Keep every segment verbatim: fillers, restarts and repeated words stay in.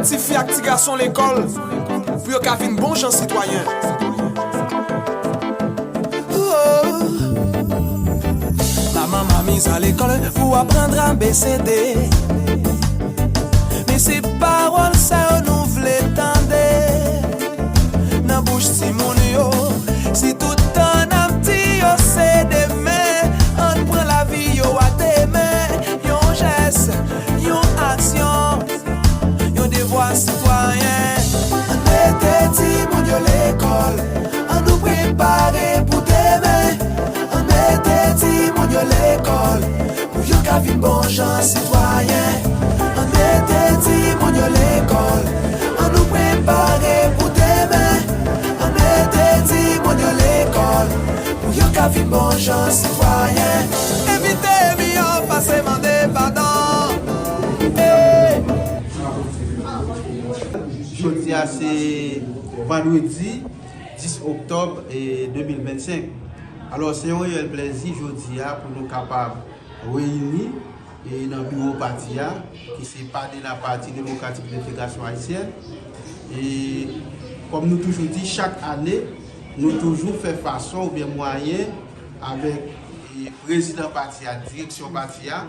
Ti fi ak ti gason lekòl pou yo ka vin bon jan sitwayen. Maman, mami, sa lekòl pou aprann A B C D. Men se pawòl sa yo nou vle tande nan bouch timoun yo. Si tout tan n ap di yo se demen, ann pran lavi yo a demen. Yon jès, yon aksyon, yon devwa sitwayen. Ann mete timoun yo lekòl, ann nou prepare pou demen. Ann mete timoun yo lekòl, pou yo ka vin bon jan sitwayen. Ann mete timoun yo lekòl, ann nou prepare pou demen. Ann mete timoun yo lekòl, pou yo ka vin bon jan sitwayen. Evite miyò pase mande padon. Hey! Jodi a se vandredi dis oktòb, e, de mil vennsenk. Alò, se yon reyèl plèzi jodi a pou nou kapab reyini, e, nan biwo pati a, ki se Padena Pati Demokratik Lentegrasyon Ayisyèn. E, kòm nou toujou di, chak ane, nou toujou fè fason oubyen mwayen avèk, e, prezidan pati a, direksyon pati a,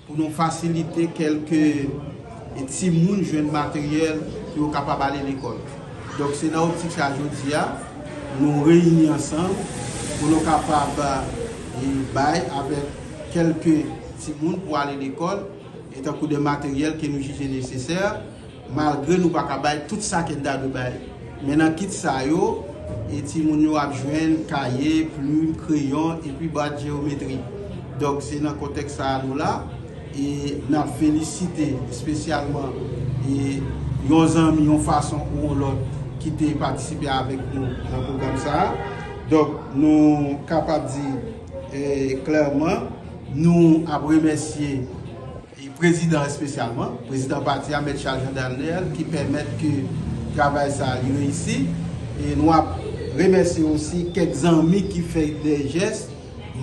pou nou fasilite kèlke, e, timoun jwenn materyèl pou yo kapab ale lekòl. Donk, se nan optik sa jodi a, nou reyini ansanm pou nou kapab, e, bay avèk kèlke timoun pou ale lekòl, e tankou de materyèl ke nou jije nesesè, malgre nou pa ka bay tout sa ke n ta dwe bay. Men nan kit sa yo, e timoun yo ap jwenn kaye, plim, kreyon, epi bwat jewometri. Donk, se nan kontèks sa a nou la, e n ap felisite espesyalman, e yon zanmi, yon fason ou yon lòt, ki te patisipe avèk nou nan pwogram sa a. Donk, nou kapab di, e, klèman, nou ap remèsye e prezidan espesyalman, prezidan pati a, Mèt Charles Jean Daniel, ki pèmèt ke travay sa a li reyisi. E nou ap remèsye osi kèk zanmi ki fè de jès,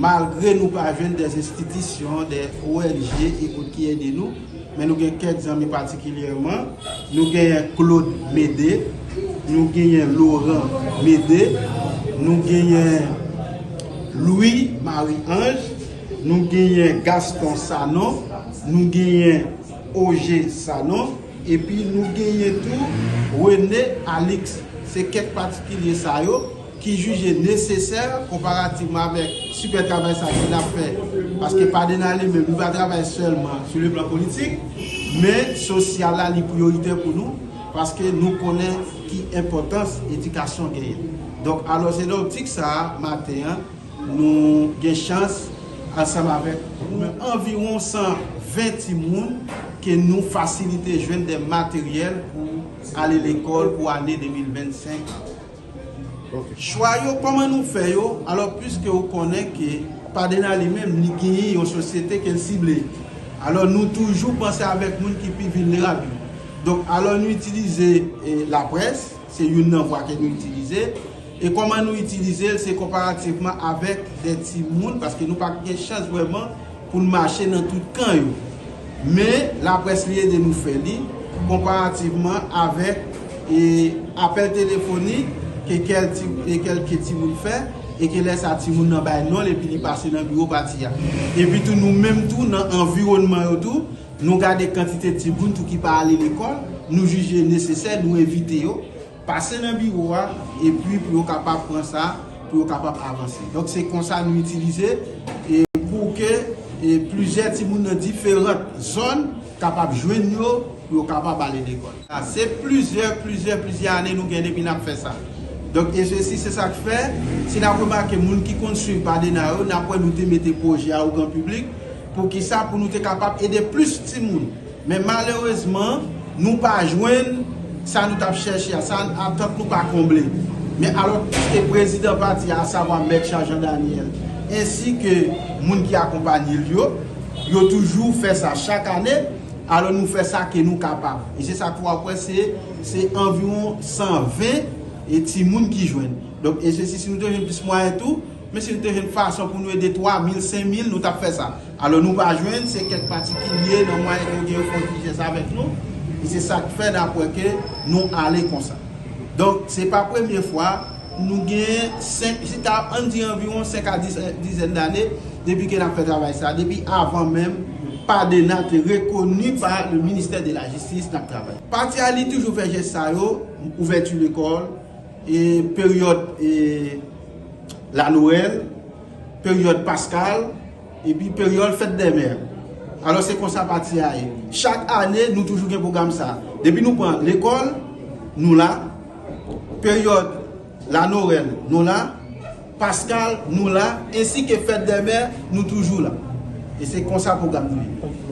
malgre nou pa jwenn de enstitisyon, de O N G e kot ki ede nou, men nou gen kèk zanmi patikilyèman. Nou genyen Claude Médé, nou genyen Laurent Médé, nou genyen Louis Marie Ange, nou genyen Gaston Sanon, nou genyen Ogé Sanon, epi nou genyen tou René Alix. Se kèk patikilye sa yo ki jije nesesè konparativman avèk sipè travay sa ke n ap fè. Paske Padena li menm, li pa travay sèlman sou le plan politik, men sosyal la, li priyoritè pou nou, paske nou konnen ki enpòtans edikasyon genyen. Donk, alò, se nan optik sa a, maten an, nou gen chans, ansanm avèk anviwon san ven timoun, ke nou fasilite jwenn de materyèl pou ale lekòl pou ane de mil vennsenk. Ok. Chwa yo, kòman nou fè yo? Alò, piske ou konnen ke Padena li menm, li genyen yon sosyete ke l sible. Alò, nou toujou panse avèk moun ki pi vilnerab yo. Donk, alò, nou itilize, e, laprès, se youn nan vwa ke nou itilize. E kòman nou itilize l, se konparativman avèk de timoun, paske nou pa gen chans vrèman pou n mache nan tout kan yo. Men, laprès li ede nou fè li, konparativman avèk, e, apèl telefonik ke kèl ti, e kèlke timoun fè, e ke lè sa timoun nan bay non l epi li pase nan biwo pati a. Epi tou, nou menm tou, nan anviwònman yo tou, nou gade kantite timoun tou ki pa ale lekòl, nou jije nesesè, nou envite yo pase nan biwo a, epi pou yo kapab pran sa, pou yo kapab avanse. Donk, se konsa nou itilize, e pou ke, e plizyè timoun nan diferan zòn kapab jwenn yo, pou yo kapab ale lekòl. Se plizyè, plizyè, plizyè ane nou gen depi n ap fè sa. Donk, e sesi, se sa k fè, si n ap remake moun ki konn swiv Padena yo, n ap wè nou te mete pwojè a o gran piblik. Poukisa? Pou nou te kapab ede plis timoun. Men malerezman, nou pa jwenn sa nou t ap chèche a, sa atant nou pa konble. Men alò, se prezidan pati a, asavwa Mèt Charles Jean Daniel, ensi ke moun ki akonpanye l yo, yo toujou fè sa chak ane, alò nou fè sa ke nou kapab. E se sa k fè w ap wè se, se anviwon san ven e timoun ki jwenn. Donk, e se si, si nou te jwenn plis mwayen tou, men si nou te jwenn fason pou nou ede twa mil, senk mil, nou t ap fè sa. Alò, nou pa jwenn, se kèk patikilye nan mwayen ke yo gen yo fè yon ti jès avèk nou. E se sa k fè n ap wè ke nou ale konsa. Donk, se pa premye fwa, nou gen senk, chita, ann di anviwon senk a dis, dizèn dane, depi ke n ap fè travay sa, depi avan menm PADENA te rekoni pa le ministè de la jistis n ap travay. Pati a li toujou fè jès sa yo, ouvèti lekòl, e peryòd e la Nwèl, peryòd Paskal, epi peryòd fèt dè mè. Alò, se konsa pati a ye. Chak ane, nou toujou gen pwogram sa. Depi nou pran lekòl, nou la. Peryòd la Nwèl, nou la. Paskal, nou la. Ensi ke fèt dè mè, nou toujou la. E se konsa pwogram nou ye.